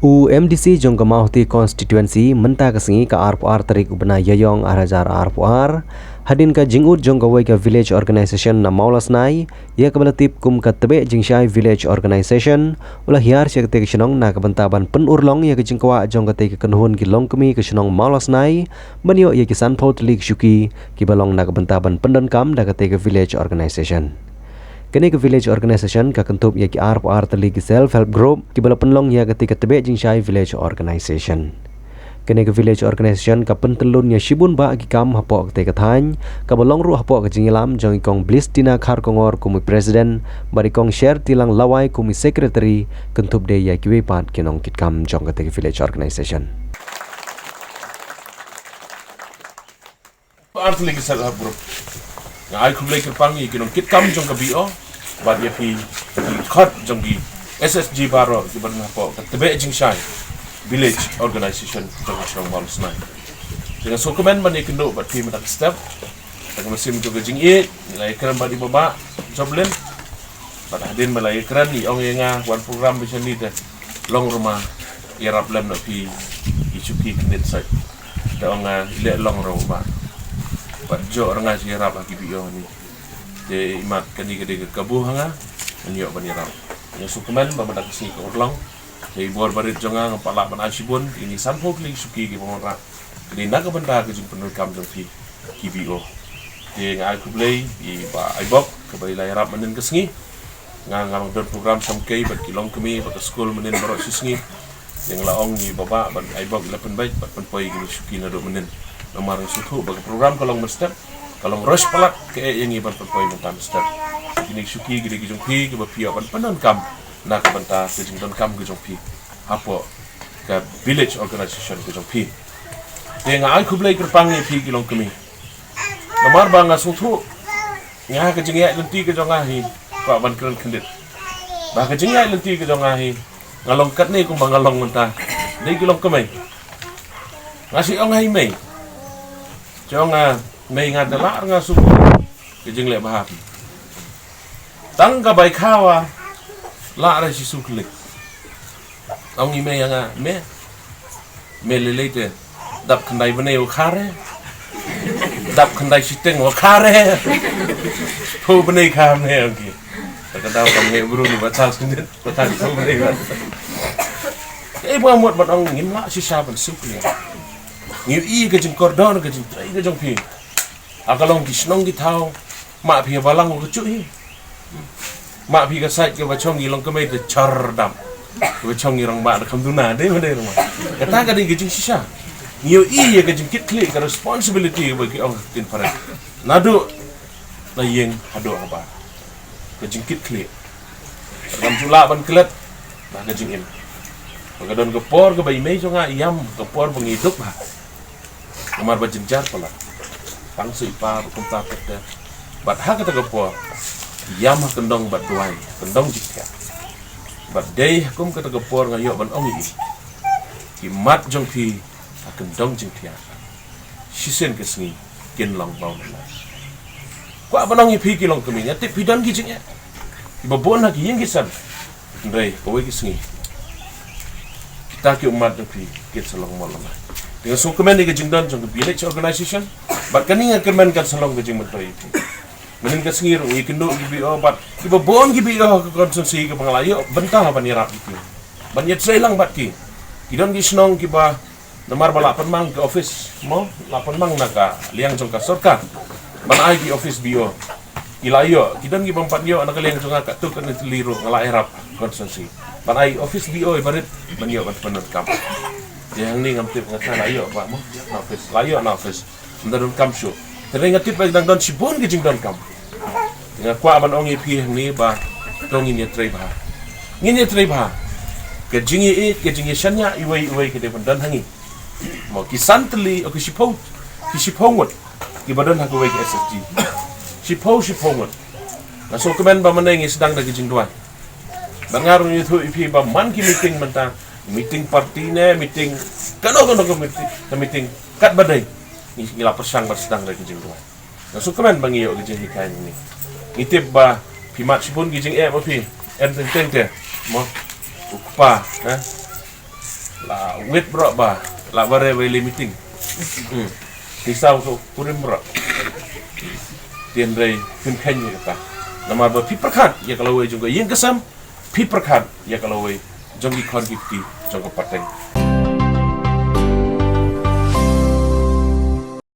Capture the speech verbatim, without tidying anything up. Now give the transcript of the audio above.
U MDC jong ka Mawhati Constituency mynta ka sngi ka arphew ar tarik u bnai Ïaïong arhajar arphew ar, hadien ka jingud jong kawei ka Village Organisation na Mawlasnai ïa kaba la tip kum ka Tbeh Jingshai Village Organisation, u la hiar sha katei ka shnong na ka bynta ban pynurlong ïa ka jingkwah jong katei ka kynhun ki longkmie ka shnong Mawlasnai ban ïoh ïa ki sanphew tylli ki shuki kiba long na ka bynta ban pyndonkam da katei ka Village Organisation. Kane ka Village Organisation ka kynthup ïa ki arphew ar tylli ki Self Help Group kiba la pynlong ïa katei ka Tbeh Jingshai Village Organisation. Kane ka Village Organisation ka pyntyllun ïa shibun bah ki kam hapoh katei ka thaiñ, kaba long ruh hapoh ka jingïalam jong i Kong Blistina Kharkongor kum i President bad i Kong Sher Tilang Lawai kum i Secretary, kynthup de ïa kiwei pat ki nongkitkam jong katei ka Village Organisation. Artylli ki Self Help Group. Nga ai khublei kyrpang ïa ki nongkitkam jong ka VO bad ïa phi ki khot jong ki SHG baroh kiba don hapoh ka Tbeh Jingshai Village Organisation jong ka shnong Mawlasnai. Te nga sngewkmen ban ïakynduh bad phi mynta ka step. Te ka mynsiem jong ka jingïeit ngi la ïakren bad i Bah Joblin. Bad hadien ba la ïakren i ong ïa nga wan program ba shane te long ruh ma ïarap lem na phi i shuki khyndiat sait. Te ong nga i leh long ruh bah. Bad jong nga ïarap ha ki VO ni. Te imat kane ka dei ka kabu ha nga ngan ïoh ban ïarap. Nga sngewkmen ba mynta ka sngi ka urlong. Te i bor barit jong nga ngam pat lah ban ai shibun ïa kine sanphew tylli ki shuki kiba ngan rah. Kane na ka bynta ka jingpyndonkam jong phi ki VO. Te nga ai khublei i Bah Aibok kaba i la ïarap mynnin ka sngi. Nga nga long don program samkei bad ki longkmie bad ka skul mynnin baroh shi sngi. Te nga la ong i Bah Bah bad Aibok la pynbeit bad pynpoi ïa kine shuki naduh mynnin. Namar nga sngewthuh ba ka program ka long mynstep, ka long rush palat, ka eh ïa ngi ban pynpoi mynta mynstep. Kine ki shuki ki dei ki jong phi kiba phi ïoh ban pyndonkam na ka bynta ka jingdonkam ka jong phi hapoh ka Village Organisation ka jong phi. Te nga ai khublei kyrpang ïa phi ki longkmie. Namar ba nga sngewthuh nga ha ka jingïaid lynti ka jong nga hi, kwah ban kren khyndiat. Ba ha ka jingïaid lynti ka jong nga hi nga long katne kumba nga long mynta. Dei ki longkmie. Nga shu ong ha i mei, shu ong nga, mei, nga da lah ruh nga shu ka jingleh bha. Tang ka bai khawa lah ruh shi shu klik. Ong i mei ïa nga, mei, mei lei lei te dap khyndai bnai u kha re, dap khyndai shiteng u kha re. Phew bnai kha mei, ong ki. Te ka daw ka mei bru ni ba thas khyndit ba thas phew bnai ba. Ei ba mut ban ong ngim lah shisha ban suk ni. Ngi ïohi ka jingkordor ka jingtrei ka jong phi. Ha ka long ki shnong ki thaw, mah phi ha balang ka juh hi. Mah phi ka sait kaba chong ki longkmie te char dam. Kaba chong ki rangbah da kham duna, dei ba dei rangbah. Kata ka dei ka jingshisha. Ngi ïohi ïa ka jingkitkhlieh ka responsibility kaba ki ong ha ktien phareng. Naduh na ïing haduh ha bar. Ka jingkitkhlieh. Ngam ju lah ban klet ba ka jingim. Ba ka don ka por kaba i mei jong nga i ïam, ka por ba ngi duk bha. Namar ba jynjar palat. Tang sa i pa ba kumta pyrthei. Bad ha kata ka por ïam ha kyndong bad duwai, kyndong jingthiah. Bad dei ha kum kata ka por nga ïoh ban ong ïa i, ki mat jong phi ha kyndong jingthiah shisien ka sngi kin long baw na lai. Kwah ban ong ïa phi ki longkmie, nga tip phi don ki jingeh kiba bun ha ki ïing ki sem. Hynrei kawei ka sngi kita ki ummat jong phi kin sa long mawlynnai. Te nga sngewkmen ïa ka jingdon jong ka Village Organisation bad kane nga kyrmen kan sa long ka jingmyntoi ïa phi. Mynnin ka sngi ruh ngi kynduh ïa ki VO bad kiba bun ki VO ha ka constituency kaba nga la ïoh bynta ban ïarap ïa ki, ban ïatrei lang bad ki. Ki don ki shnong kiba namar ba la pynmang ka office mo, la pynmang na ka liang jong ka sorkar ban ai ki office VO. Ki la ïoh, ki don ki bym pat ïoh na ka liang jong nga, katto katne tylli ruh nga la ïarap constituency ban ai office VO i barit ban ïoh ban pyndonkam. Te hangne ngam tip nga, ka la ïoh ba mo na office, la ïoh na office. Ym da donkam shuh. Te nga tip ba dang don shibun ki jingdonkam. Te nga kwah ban ong ïa phi hangne ba to ngin ïatrei bha. Ngin ïatrei bha. Ka jingïeit, ka jingïashaniah iwei iwei ka dei ban don ha ngi. Mo ki san tylli, o ki shiphew, ki shiphew ngut kiba don ha kawei ka SHG. Shiphew, shiphew ngut. Nga sngewkmen ba mynne ngi sdang da ki jingduwai. Bad nga ruh nga ïathuh ïa phi ba man ki meeting mynta, meeting party ne meeting kano kano ka meeting, ka meeting katba dei, ngi, ngi la pyrshang ban sdang da ki jingduwai. Nga sngewkmen ba ngi ïoh ki jinghikai hangne. Ngi tip ba phi mad shibun ki jingeh ba phi, em teng teng te mo, u kpa, eh, La wit bro ba la ba re ba le meeting. Hmm. Ti saw so kurim bro. Tien re pynkheiñ ïa kata. Namar ba phi pyrkhat ïa ka lawei jong ka ïing ka sem, phi pyrkhat ïa ka lawei jong ki khon ki kti jong ka pateng.